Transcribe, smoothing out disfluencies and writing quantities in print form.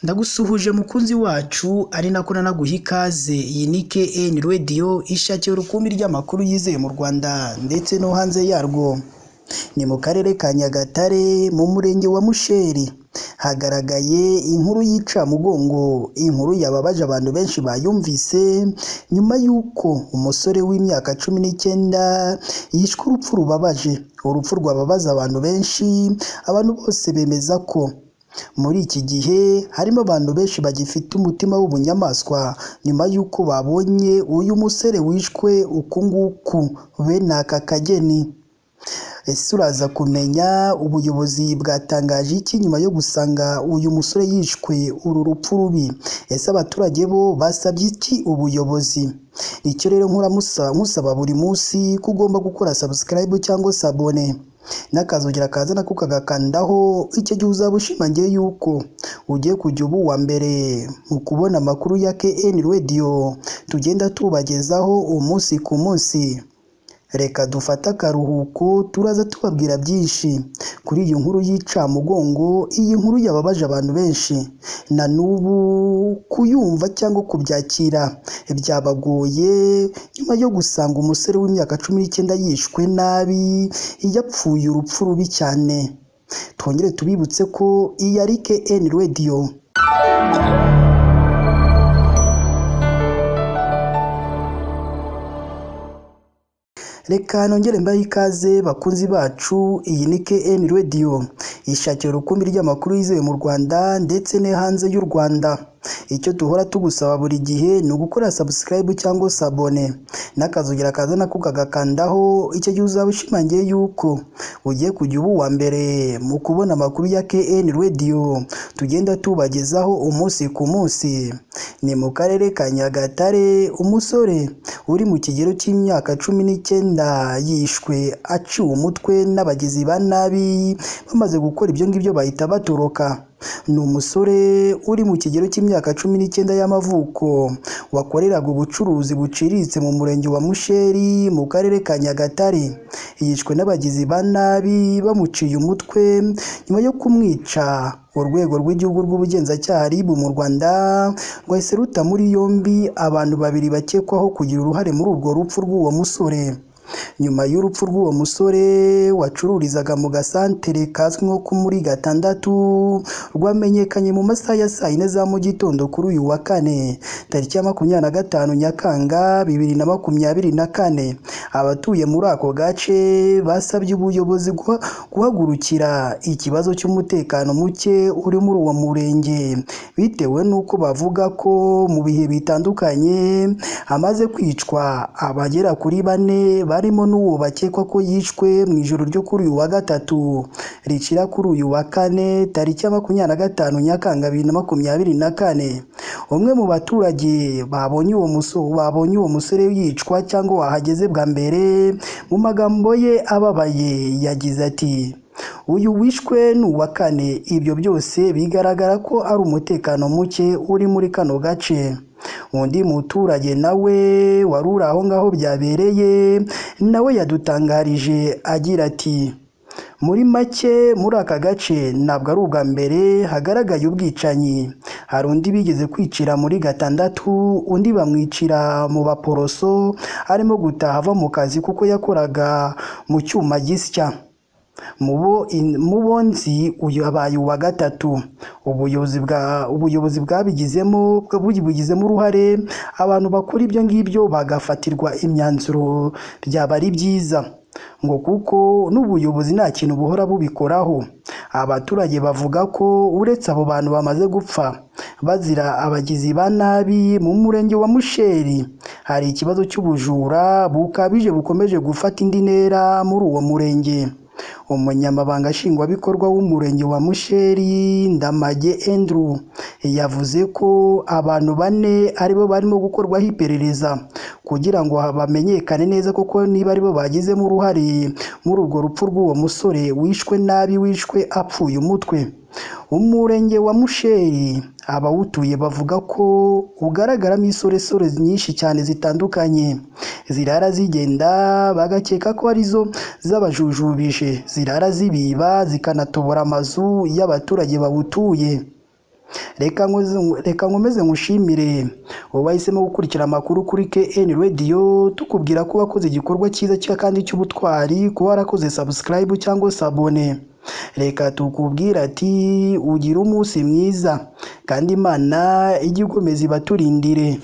Ndagusuhuje mukunzi wacu, ari nako nanaguha ikaze. Iyi ni KN Radio, ishakira urukumbi ry'amakuru yizeye mu Rwanda ndetse no hanze yarwo. Ni mu karere ka Nyagatare mu murenge wa Musheri hagaragaye inkuru y'icamugongo, inkuru yababaje abantu benshi bayumvise nyuma y'uko umusore w'imyaka 19 yishwe urupfu rubabaje, urupfu rwababaza abantu benshi. Abantu bose bemeza ko muri iki gihe harimo abantu benshi bagifite umutima w'ubunyamaswa nyuma y'uko babonye uyu musore wishwe uku nguku bene aka kageni. Ese uraza kumenya ubuyobozi bwatangaje iki nyuma yo gusanga uyu musore yishwe uru rupfu rubi? Ese abaturage bo basabye iki ubuyobozi? Icyo rero nkusaba buri munsi ko ugomba gukora subscribe cyangwa s'abone n'akazogera kaza nako kagakandaho. Icyo gihe uzaba ushimangiye yuko ugiye kujya uba uwa mbere mu kubona amakuru ya KN Radio tugenda tubagezaho umunsi ku munsi. Reka dufate akaruhuko, turaza tubabwira byinshi kuri iyi nkuru y'icamugongo. Iyi nkuru yababaje abantu benshi, na n'ubu kuyumva cyangwa kubyakira byabagoye nyuma yo gusanga umusore w'imyaka 19 yishwe nabi, yapfuye urupfu rubi cyane. Twongere tubibutse ko iyi ari KN Radio. Reka nongere mbahe ikaze bakunzi bacu, iyi ni KN Radio, ishakira urukumbi ry'amakuru yizewe mu Rwanda ndetse no hanze y'u Rwanda. Icyo duhora tugusaba buri gihe ni ugukora subscribe cyangwa s'abone n'akazogera kaza nako kagakandaho. Icyo gihe uzaba ushimangiye yuko ugiye kujya uba uwa mbere mu kubona amakuru ya KN Radio tugenda tubagezaho umunsi ku munsi. Ni mu karere ka Nyagatare, umusore uri mu kigero cy'imyaka 19 yishwe aciwe umutwe n'abagizi ba nabi. Bamaze gukora ibyo ngibyo bahita batoroka. Ni umusore uri mu kigero cy'imyaka 19 y'amavuko wakoreraga ubucuruzi buciriritse mu murenge wa Musheri mu karere ka Nyagatare. Yishwe n'abagizi ba nabi bamuciye umutwe nyuma yo kumwica. Urwego rw'igihugu rw'ubugenzacyaha RIB mu Rwanda rwahise ruta muri yombi abantu babiri bakekwaho kugira uruhare muri urwo rupfu rw'uwo musore. Nyuma y'urupfu rw'uwo musore wacururizaga mu gasantere kazwi nko muri gatandatu, rwamenyekanye mu masaha ya saa 4 za mu gitondo kuri uyu wa kane tariki ya 25 Nyakanga 2024. Abatuye muri ako gace basabye ubuyobozi guhagurukira ikibazo cy'umutekano muke uri muri uwo murenge, bitewe n'uko bavuga ko mu bihe bitandukanye hamaze kwicwa abagera kuri 4 barimo n'uwo bakekwa ko yishwe mu ijoro ryo kuri uyu wa gatatu ricira kuri uyu wa kane tariki ya 25 Nyakanga 2024. Umwe mu baturage babonye uwo musore yicwa cyangwa wahageze bwa mbere, mu magambo ye ababaye yagize ati: "Uyu wishwe ni uwa kane, ibyo byose bigaragara ko ari umutekano muke uri muri kano gace." Undi muturage nawe wari uri aho ngaho byabereye nawe yadutangarije agira ati: "Muri make muri aka gace ntabwo ari ubwa mbere hagaragaye ubwicanyi. Hari undi bigeze kwicira muri gatandatu, undi bamwicira mu Baporoso arimo gutaha ava mu kazi kuko yakoraga mu cyuma gisya. Mu bo nzi uyu abaye uwa gatatu. Ubuyobozi bwabigizemo uruhare, abantu bakora ibyo ngibyo bagafatirwa imyanzuro byaba ari byiza, ngo kuko n'ubuyobozi nta kintu buhora bubikoraho." Abaturage bavuga ko uretse abo bantu bamaze gupfa bazira abagizi ba nabi, mu murenge wa Musheri hari ikibazo cy'ubujura bukabije bukomeje gufata indi ntera muri uwo murenge. Umunyamabanga nshingwabikorwa w'umurenge wa Musheri, Ndamage Andrew, yavuze ko abantu 4 aribo barimo gukorwaho iperereza kugira ngo bamenyekane neza koko niba aribo bagizemo uruhare muri urwo rupfu rw'uwo musore wishwe nabi, wishwe apfuye umutwe. Umurenge wa Musheri abawutuye bavuga ko ugaragaramo insoresore nyinshi cyane zitandukanye zirara zigenda, bagakeka ko arizo zabajujubije, zirara zibiba zikanatobora amazu y'abaturage bawutuye. Reka nkomeze nkushimire wowe wahisemo gukurikira amakuru kuri KN Radio, tukubwira ko wakoze igikorwa cyiza kandi cy'ubutwari kuba warakoze subscribe cyangwa s'abonner. Reka tukubwire ati ugire umunsi mwiza kandi Imana ijye ikomeza ibaturindire.